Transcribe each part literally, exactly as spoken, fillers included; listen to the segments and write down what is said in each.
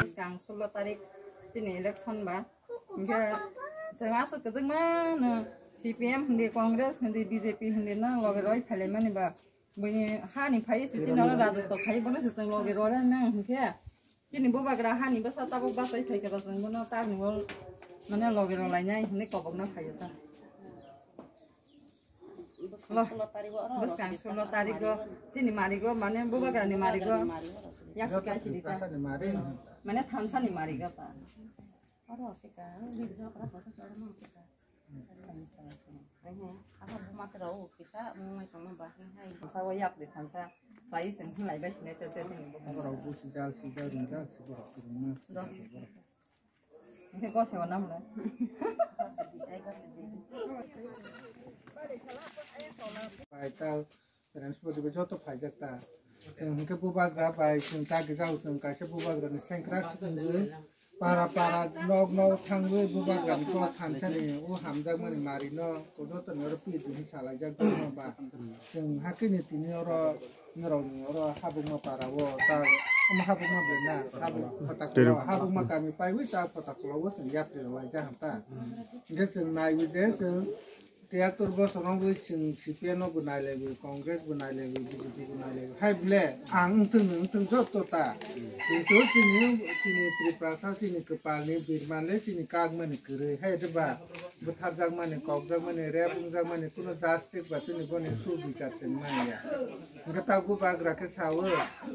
Swkang sullo tarik chini election ba. Hingke chwng aswk kwdwkma no C P M hindi, Congress hindi, B J P hindi no loge roi phailaimani ba. Buini hani phai se chini oro rajotwo khai bono se chwng loge roi nang hingke. Chini bubagra hani bwsa tabuk bachai phaikha ba chwng bono tarni wall mane loge rolainai hinwi kobokna phaio ta. Bwskang sullo tarigo chini marigo mane bubagrani marigo yasi kaisi dita mane thansani marigo ta. Thansa o yak de thansa pai sing hin lai bai sinai te se tini bubagra. Borok busi jal si jal ring jal si borok kwbangma. Hingke goseo namle. Bai ta, transport bai joto phaijak ta. Chwng hingke bubagra bai chwng ta gijao chwng kaisa bubagrani sengkrak se chwngwi para para nok nok thangwi bubagrani kok thansani o hamjakmani marino joto ni oro pit hinwi salaijak ba. Chwng hakhe ni tini oro norokni oro habukma para o ta omo habukma ble na habuk photakulo habukma kami paiwi ta photakulo o chwng yapri rok laijak ham ta. Hingke chwng naiwi je chwng tiyatwr bosor wngwi chwng C P M no bo nailaigwi, Congress bo nailaigwi, B J P bo nailaigwi. Hai ble ang wngthwng nwng wngthwng joto ta. Kintu chini chini Tiprasa chini kwpalni birman le chini kagmani kwrwi. Hai de ba bwtharjakmani, kokjakmani, rep wngjakmani kuno justice ba chini boni subichar chwng manya. Hingke ta bubagra khe sao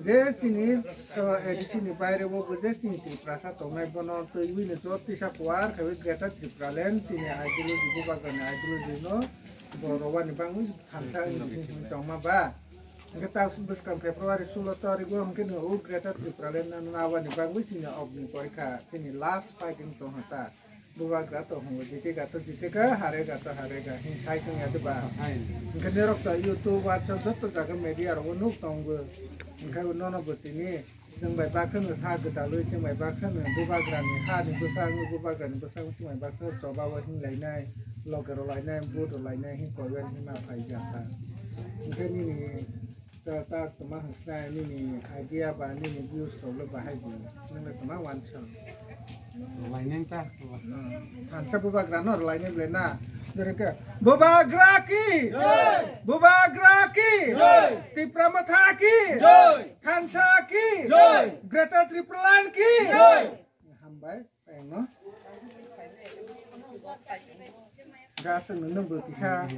je chini, eh, A D C ni baire o bo je chini Tiprasa tongnai bono twiwi ni jotisa kuar khaiwi Greater Tipraland chini ideology bubagrani ideology no bo rwani bangwi thansa wngwi tongma ba. Hingke ta bwskang February sulo tariko hingke no o Greater Tipraland no nabani bangwi chini ogni porikha chini last fighting tongha ta. Bubagra to hongo, jitega to jitega, harega to harega, hin sai tong ya de ba. Hingke norok to YouTube, WhatsApp joto jaga media rogo nuk tongo. Hingke nono bo tini chwng bai baksa no sa gwdalwi, chwng bai baksa no bubagrani hani bwskango, bubagrani bwskango chwng bai baksa choba o hinlainai, loge rolainai, vote rolainai, hin koibar hin ma phaijak kha. Hingke nini ta, ta tongma hwnsnai nini idea ba nini views rok le bahai di. Nang le tongma wansong. Laineng ta. Hmm. Thansa bubagra no laineng le na. Dere ke, bubagra ki! Jai! Bubagra ki! Jai! Tipra Motha ki! Jai! Thansa ki! Jai! Greater Tipraland ki! Jai! Hambai. Ayang no. Gasa nung nung bo kisa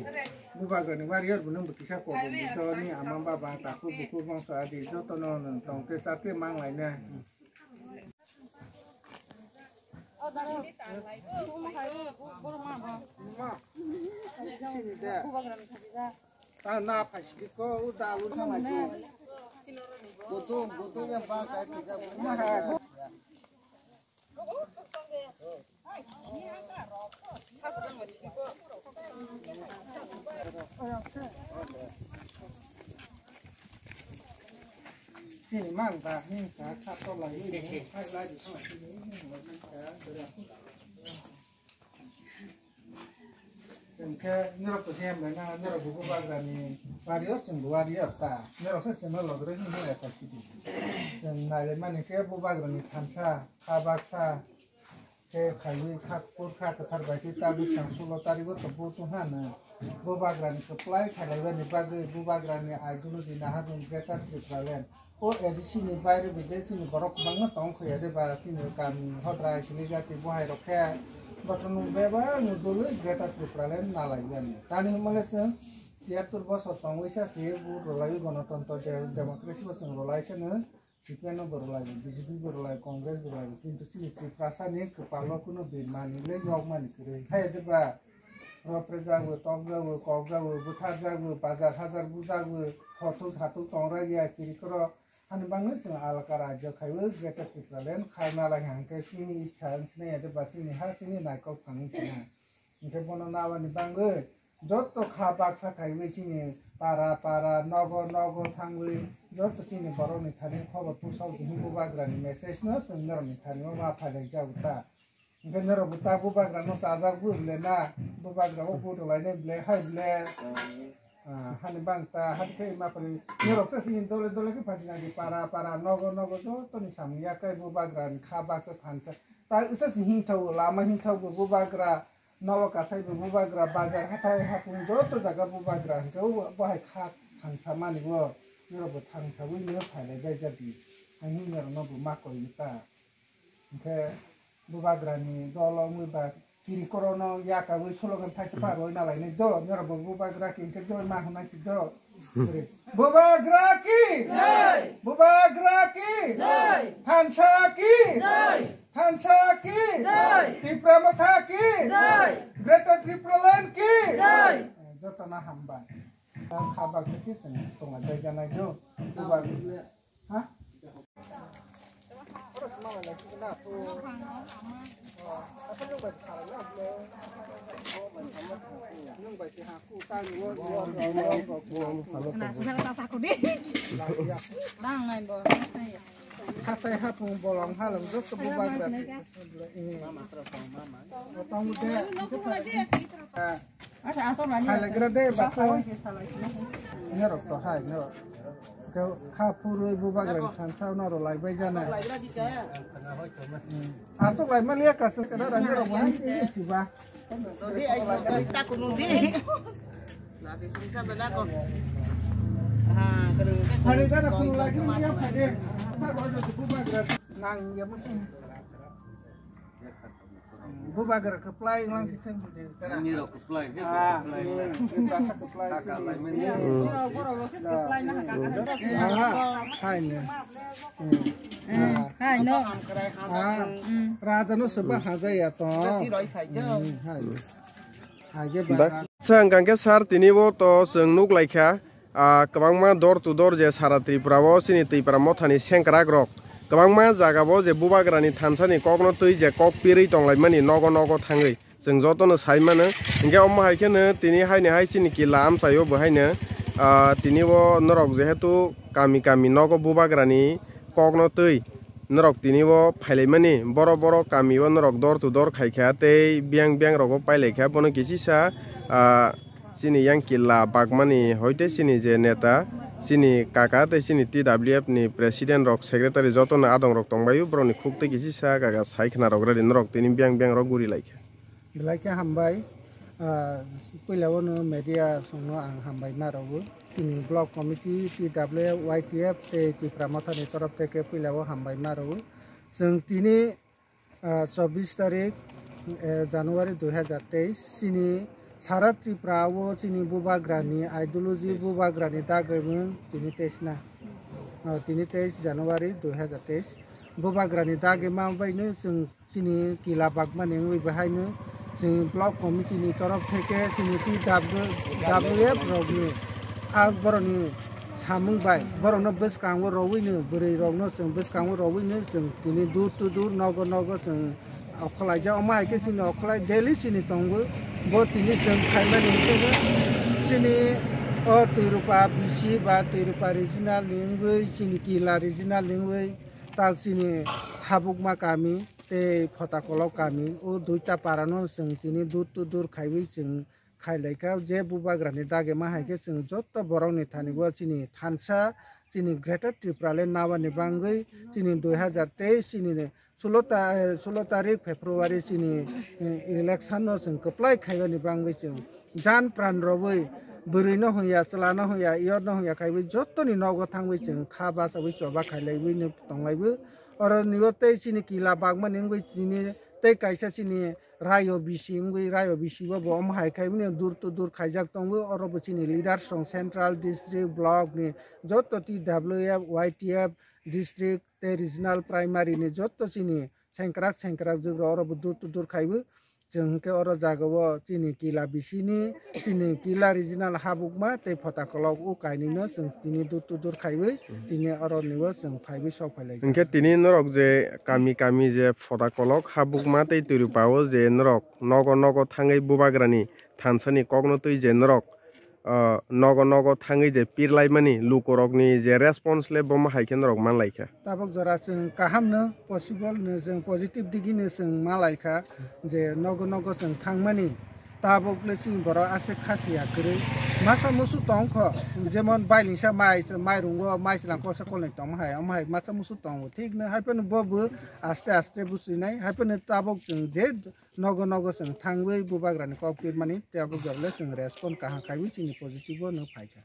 bubagrani warrior bo nung bo kisa kobo ni ama baba taku buku bangso adi joto no nung tong te chate mang lai na. Ta na phai sidi ko u da lu thang lai. Bodo bodo ya ba kai pida. Chini mang ba hin ka kha to lai ni, hai lai di thang chini mang ka. Chwng khe norok to hem bai na, norok bo bubagrani warrior, chwng bo warrior ta. Norok khe chwngno logro hwnwi maya ta sidi. Chwng nailaimani khe bubagrani thansa, kha baksa, Khe khaiwi kha kuphur kha kwthar bai khe ta bwswk sulo tarigo to bo tongha nw. Bubagrani kwplai khailaibani bagwi bubagrani ideology naharnw Greater Tipraland. O A D C ni baire bo je chini borok kwbangma tong kho ya de ba chini kami hodrai sini jati bohai rok khe bothornw bebak nw dului Greater Tipraland nalaibani. Tani hwnmale chwng tiyattor bosor tongwi sa se vote rwlaiwi gonotontro de-, democracy bo chwng rwlai khe nw. C P M no bo rwlai, B J P bo rwlai, Congress bo rwlai, kintu chini Tiprasa ni kwpalo kuno bini manwi le yokmani kwrwi. Hai de ba, ropre jago, tok jago, kok jago, bwthar jago, bazar hajar bujago, hothuk hathuk tongra ya, kirikoro hani bangwi chwng alaka rajyo khaiwi Greater Tipraland kharna lai hangkhe chini ichha wngsinai ya de ba chini ha chini naikol phang wngsinai. Hingke bono nabani bangwi joto kha baksa khaiwi chini para para nogo nogo thangwi joto chini borokni thani khobor pusok hinwi bubagrani message no chwng norokni thani o ma phailai jago ta. Hingke norok bo ta bubagrano chajak bui bole na bubagra o vote rwlainai bole hai bole. Ah, hani bang ta, hani khe ma pari, norok sa sini dole dole khe phaidi nang di para para, nogo nogo joto ni samung ya kai bubagra ni kha baksa thansa. Ta usa si hing thau, lama hing thau bu bubagra, nogo kasai bu bubagra, bazar hathai hapung joto jaga bubagra, hingke o bo hai kha thansa mani o, norok bo thansa wi no phailai bai jadi. Ang hing norok no bo ma koi ta. Hingke bubagrani dolo wngwi ba kiri korono yakawi slogan thaisa pha roi nalainai do, norok bo bubagra ki hingke joi ma hwnai si do. Bubagra ki jai! Bubagra ki jai! Thansa ki jai! Thansa ki jai! Tipra Motha ki jai! Greater Tipraland ki jai! Joto no hambai. Kha baksa khe chwng tonga jai janai do. Bubagra Ha? Hatai hapung bolong halam joto bubagra. Tong de. Phailaigra de baksa. Norok to hai norok. Kha phurwi bubagrani thansa norok laibai jana. Aswk laimani ya kasu kana rani rok bo siba. Phailaigra khuluk lagi ya phade. Bubagra kwplai wnglang si thang si de. Nini rok kwplai, nini rok kwplai. Kaka laimani. Borok rok kwplai na kaka. Aha, hai ne. Hai no. Raja no seba haja ya to. Hai. Hai ge ba. Sa hwnkha khe sir tini bo to chwng nuk lai kha. Ah, kwbangma door to door je sara Tripura o chini Twipra mothani sengkrak rok kwbangma jaga o je bubagrani thansani kokno twi je kok pirwi tonglaimani nogo nogo thangwi chwng jotono sai mano. Hinkhe omo hai kheno tini haini hai chini kila amchaio bo haino, ah, tini o norok jehetu kami kami nogo bubagrani kokno twi norok tini o phailaimani, borok borok kami o norok door to door khaikha tei biyang biyang rogo pailaikha, bono kisisa, ah, chini yang kila bagmani hoite chini je neta, chini kaka tei chini T W F ni president rok, secretary jotono adong rok tongbaio, borokni khuk tei kisisa kaka sai khna rok ready norok tini biyang biyang rok guri laikha. Belai khe hambai, ah, puila o no media songno ang hambai ma rwo. Chini block committee, T W F, Y T F tei Tipra Mothani torof theke puila o hambai ma rwo. Chwng tini, ah, chobbish tarik, eh, January dui hazar teis, chini sara Tripura o chini bubagrani ideology, bubagrani dagimung tini teis na. Ah, tini teis January dui hazar teis. Bubagrani dagima baino chwng chini kila bagmani wngwi bahaino chini block committee ni torof theke chini T W F rokni a borokni samung bai borokno bwskango rowino, bwrwi rokno chwng bwskango rowino chwng tini door to door nogo nogo chwng okholaijak. Omo hai khe chini okholai daily chini tongo. Bo tini chwng khaimani hwnkhe chini o Twirupa B C ba Twirupa regional ni wngwi chini kila regional ni wngwi tak chini Habukma kami tei Photakolok kami, o duita parano chwng tini door to door khaiwi chwng khailaikha. Je bubagrani dagima hai khe chwng joto borokni thani bo chini thansa, chini Greater Tipraland nabani bangwi chini dui hazar teis chini Sulo ta-, eh, sulo tarik February chini, eh, election no chwng kwplai khaibani bangwi chwng jan pran rwui bwrwi no hwnya, chwla no hwnya, yor no hwnya khaiwi jottoni nogo thangwi chwng kha bachawi choba khailaiwi no tonglaiwi. Oro nibo tei chini kila bagmani wngwi chini tei kaisa chini rayo bisi wngwi, rayo bisi bo bo omo hai khaimani dur to dur khaijak tongwi. Oro bo chini leaders rok central, district, block ni jotto T W F, Y T F, district tei regional primary ni jotto chini sengkrak sengkrak jwk rok oro bo dur to dur khaiwi. Chwng hwnkhe oro jaga o chini kila bisini, chini kila regional habukma tei phota kolok o kainwi no chwng tini dur to dur khaiwi tini oro ni o chwng phaiwi sok phailaijak. Hwnkhe tini norok je kami kami je phota kolok habukma tei twrwpa o je norok nogo nogo thangwi bubagrani thansani kokno twi je norok ah, nogo nogo thangwi je pirlaimani lukurokni je response le bomo hai khe norok manlaikha. Tabuk jora chwng kahamno possible no chwng positive digino chwng malaikha je nogo nogo chwng thangmani tabuk le chini borok aswk khasiya kwrwi masa musu tongkho jemon bailingsa mai mai rungo mai chwlang koksa kolnwi tongma hai omo hai masa musu tongo thik no hai phano bo bo aste aste businai hai phano tabuk chwng je nogo nogo chwng thangwi bubagrani kok pirmani tei abo jorale chwng respond kaham khaiwi chini positive o no phaikha.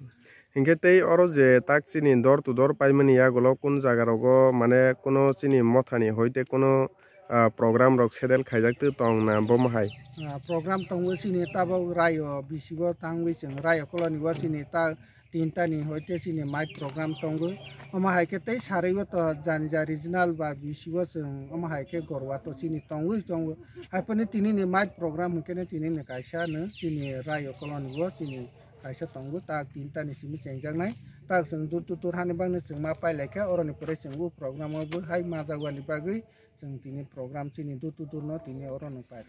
Hinkhe tei oro je tak chini door to door paimani yagulo kun jaga rogo mane kuno chini mothani hoite kuno, ah, program rok sedel khaijak tong na bomo hai? Ah, program tongo chini tabok rayo bisigo thangwi chwng rayo koloni o chini ta tinta ni hoite chini mic program tongo. Omo hai khe tei sarwi o to jani ja regional ba bisi o chwng omo hai khe gorwa to chini tongwi tongo. Hai phano tini ni mic program hwnkhe no tini ni kaisa no chini rayo koloni o chini kaisa tongo tak tinta ni simi chengjak nai. Tak chwng dur tutur hani bagwi chwng ma pailai khe oro ni pore chwng o program o bo hai ma jagwani bagwi chwng tini program chini dur tutur no tini oro no pai.